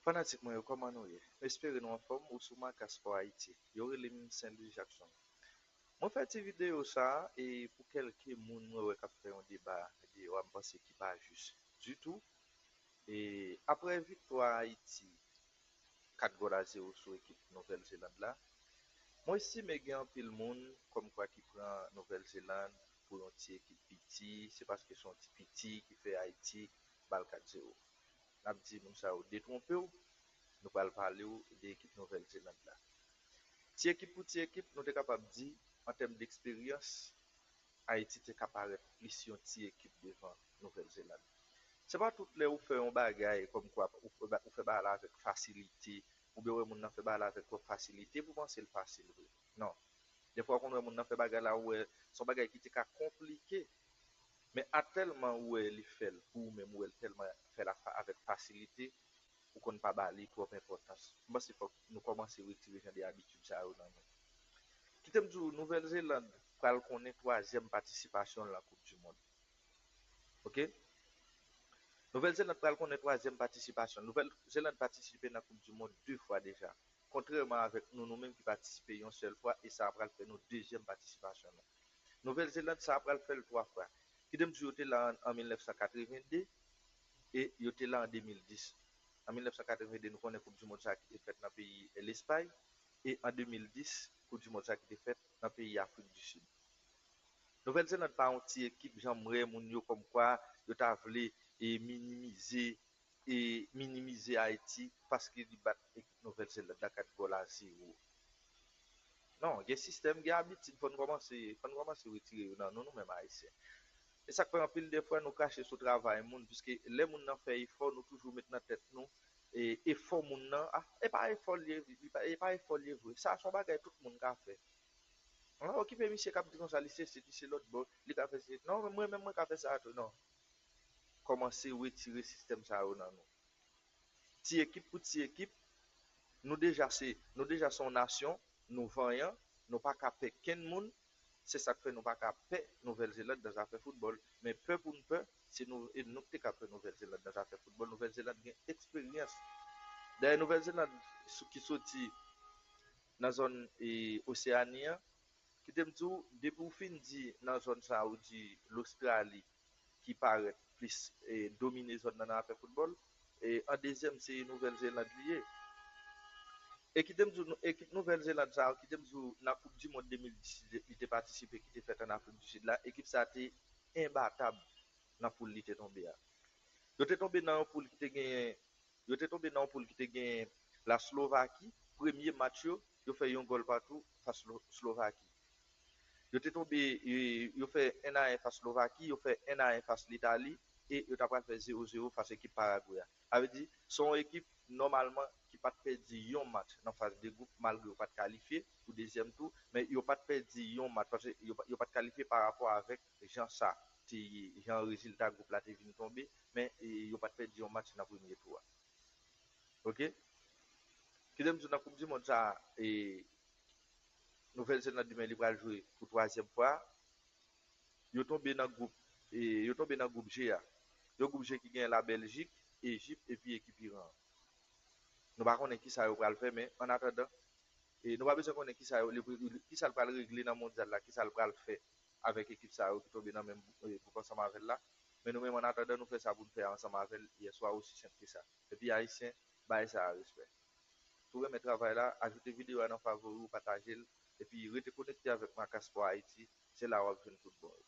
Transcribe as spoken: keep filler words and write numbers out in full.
Fanatik mwen yo, kòman nou ye? M espere nou anfòm, ou sou Maka Sport Haïti. Yo rele m Saint Louis Jackson. Mwen fè ti videyo sa a e pou kèlke moun mwen wè k ap fè yon deba deyò a, m panse ki pa jis ditou. E apre viktwa Ayiti kat gòl a zewo sou ekip Nouvèl Zeland la, mwen estime gen anpil moun kòmkwa ki pran Nouvèl Zeland pou yon ti ekip piti, se paske se yon ti piti ki fè Ayiti ba l kat zewo. N ap di moun sa yo detwonpe w, nou pral pale w de ekip Nouvèl Zeland la. Ti ekip pou ti ekip, nou te kapab di, an tèm deksperyans, Ayiti te ka parèt plis yon ti ekip devan Nouvèl Zeland. Se pa tout lè ou fè yon bagay kòmkwa ou fè ba- ou fè bagay la avèk fasilite, oubyen ou wè moun nan fè bagay la avèk twòp fasilite pou panse l fasil vre. Non. Defwa ou konn wè moun nan fè bagay la, ou wè se yon bagay ki te ka konplike. Men atèlman ou wè li fè l pou ou menm, ou wè l tèlman fè l a fa- avèk fasilite, ou konn pa ba li twòp enpòtans. M panse fòk nou kòmanse retire jan de abitid sa yo nan nou. Kite m di w, Nouvèl Zeland pral konnen twazyèm patisipasyon l nan Koup di Mond. Oke? Nouvèl Zeland pral konnen twazyèm patisipasyon. Nouvèl Zeland patisipe nan Koup di Mond de fwa deja. Kontrèman avèk nou, nou menm ki patisipe yon sèl fwa, e sa a pral fè nou dezyèm patisipasyon nou. Nouvèl Zeland, sa a pral fè l twa fwa. Kite m di w, yo te la an, an mil nèf san katreven de e yo te la an de mil dis. An mil nèf san katreven de, nou konnen Koup di Mond sa a ki te fèt nan peyi Lespay, e an de mil dis, Koup di Mond sa a ki te fèt nan peyi Afrik di Sid. Nouvèl Zeland pa yon ti ekip, jan m wè moun yo kòmkwa yo ta vle e minimize e minimize Ayiti paske li bat ekip Nouvèl Zeland la kat gòl a zewo. Non, gen sistèm, gen abitid, fò n kòmanse, fò n kòmanse retire yo nan nou, nou menm Ayisyen. E sa k fè anpil de fwa nou krache sou travay moun, piske lè moun nan fè efò, nou toujou met nan tèt nou e efò moun nan, a, e pa efò l ye, li pa, e pa efò l ye vre. Sa se yon bagay tout moun ka fè. An, okipe misye k ap di konsa, li se sit, li se lòt bò, li ka fè se sit. Non, mwen menm mwen ka fè sa tou, non. Kòmanse retire sistèm sa yo nan nou. Ti ekip pou ti ekip, nou deja se, nou deja se yon nasyon, nou vanyan, nou pa ka pè kenn moun, se sa k fè nou pa ka pè Nouvèl Zeland nan zafè foutbòl. Men pè pou n pè, se nou, e nou ki te ka pè Nouvèl Zeland nan zafè foutbòl. Nouvèl Zeland gen eksperyans. Dayè, Nouvèl Zeland sou ki soti nan zòn e, Oseyani an, kite m di w, depi w fin di nan zòn sa a, ou di Lostrali ki parèt plis e, domine zòn nan nan afè foutbòl, e an dezyèm, se Nouvèl Zeland li ye. E kite m di w, nou- ekip Nouvèl Zeland sa a, kite m di w, nan Koup di Mond de mil dis li te patisipe, ki te fèt an Afrik di Sid la, ekip sa a te enbatab nan poul li te tonbe a. Yo te tonbe nan yon poul ki te genyen, yo te tonbe nan yon poul ki te genyen la Slovaki, premye match yo, yo fè yon gòl patou fas Slo- Slovaki. Yo te tonbe, e, yo fè en a en fas Slovaki, yo fè en a en fas Litali, e yo ta pral fè zewo zewo fas ekip Paragwe a. Sa vle di, se yon ekip, nòmalman, ki pa t pèdi yon match nan faz de gwoup, malgre yo pa t kalifye pou dezyèm tou, men yo pa t pèdi yon match, paske yo, pa- yo pa t kalifye pa rapò avèk jan sa te ye, jan rezilta gwoup la te vin tonbe, men e, yo pa t pèdi yon match nan premye tou a. Oke? Kite m di w nan Koup di Mond sa a, e, Nouvèl Zeland li menm li pral jwe pou twazyèm fwa. Yo tonbe nan gwoup, e, yo tonbe nan gwoup G a. Yon gwoup G ki gen la Bèljik, Ejip epi ekip Iran. Nou pa konnen kisa yo pral fè, men an atandan, e, nou pa bezwen konnen kisa yo, li- li- kisa l pral regle nan mondyal la, kisa l pral fè avèk ekip sa yo ki tonbe nan menm, e, gwoup ansanm avè l la. Men nou menm, an atandan, nou fè sa pou n fè ansanm avè l yèswa, osi senp ke sa. Epi Ayisyen, bay sa a respè. Si w renmen travay la, ajoute videyo a nan favori w, pataje l, epi rete konekte avèk Maka Sport Haïti, se la w ap jwenn tout bon yo.